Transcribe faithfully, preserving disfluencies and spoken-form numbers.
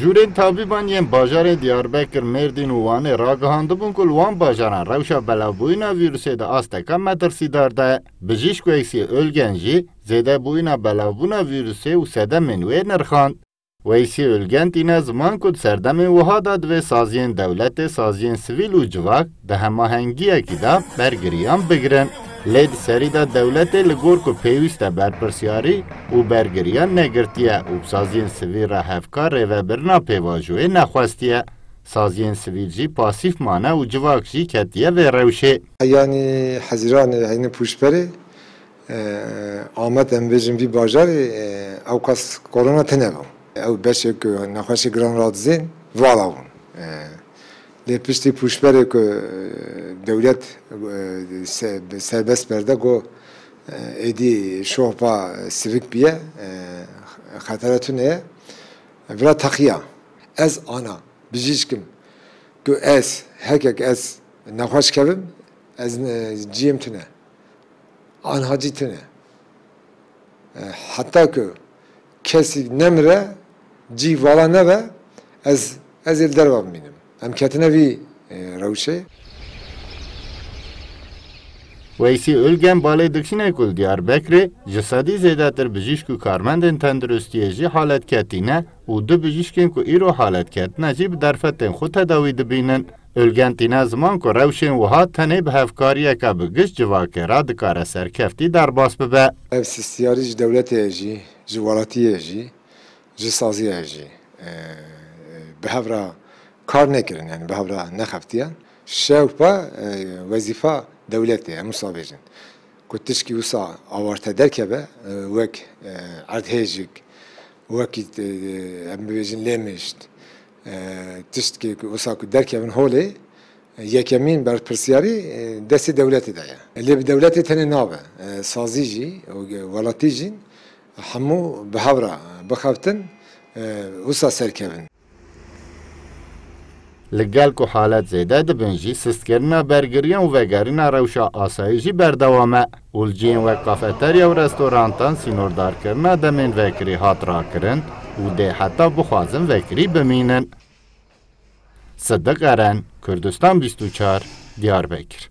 Jûrên tabîban yên bajarên Diyarbekir, Mêrdîn û Wanê ragihandibûn ku li wan bajaran rewşa belavbûyîna vîrusê di asteka metirsîdar de ye. Bijîşk Weysî Ülgen jî zêdebûyîna belavbûna vîrusê û sedemên wê nirxand. Weysî Ülgen tîne ziman ku di serdemên wiha de divê saziyên dewletê, saziyên sivîl û civak di hemahengiyekî de bergiriyan bigirin. Lê di serî de dewletê li gor ku pêwîst e berpirsiyarî û bergiriyan negirtiye û bi saziyên sivîl re hevkar rêvebirina pêvajoyê nexwestiye. Saziyên sivîl jî pasîf mane û civak jî ketiye vê rewşê. Yanî Hezîranê heyne pûşberê, e, Amed, em bêjin vî bajarê, e, ewqas korona tune bû. Ew beşê ku nexweşê giran radizên vala bûn. E, lê piştî pûşberê ku, e, dewlet, e, se-, serbest berde ku, e, êdî şopa sivik biye, e, xetere tune ye. Vira teqiya. Ez ana bijîşkim ku ez, hekek ez nexweş kevim, ez ne-, ciyê min tune. Anha cî tune. E, heta ku kesî nemire, cî vala nebe, ez, ez ê li derve bimînim. Em ketine vî, e, rewşê. Weysî Ülgen balê dikişîne ku li Diyarbekirê ji sedî zêdetir bijîşk û karmendên tenduristiyê jî halet ketî ne û du bijîşkên ku îro halet ketine jî bi derfetên xwe tedawî dibînin. Ülgen tîne ziman ku rewşên wiha tenê bi hevkariyeke bi giş civakê re dikare serkeftî derbas bibe. Ev sistiyarî ji dewletê ye jî, ji welatiyê ye jî, ji saziyê ye jî, e, bi hev re kar nekirin, yani bi hev re nexeftiyan. Şewpa, e, wezîfa dewletê ye, em wisa bêjin. Ku tişkî wisa awarte derkeve, e, wek, e, erdhêjik, wekî, e, em bibêjin lêmişt, e, tiştkê ku wisa ku derkevin holê, e, yekemîn berpirsiyarî, e, destê dewletê de ye. Lê bi dewletê tenê nabe, e, sazî jî, û welatî jî hemû bi hev re bixebtin, e, wisa serkevin. Li gel ku halet zêde dibin jî, sistkirina bergiriyan û vegerîna rewşa asayî jî berdewam e û li cihên wek kafeterya û restorantan sînordarkirina demên vekirî hat rakirin û dê heta bixwazin vekirî bimînin. Sidiq Eren, Kurdistan bîst û çar, Diyarbekir.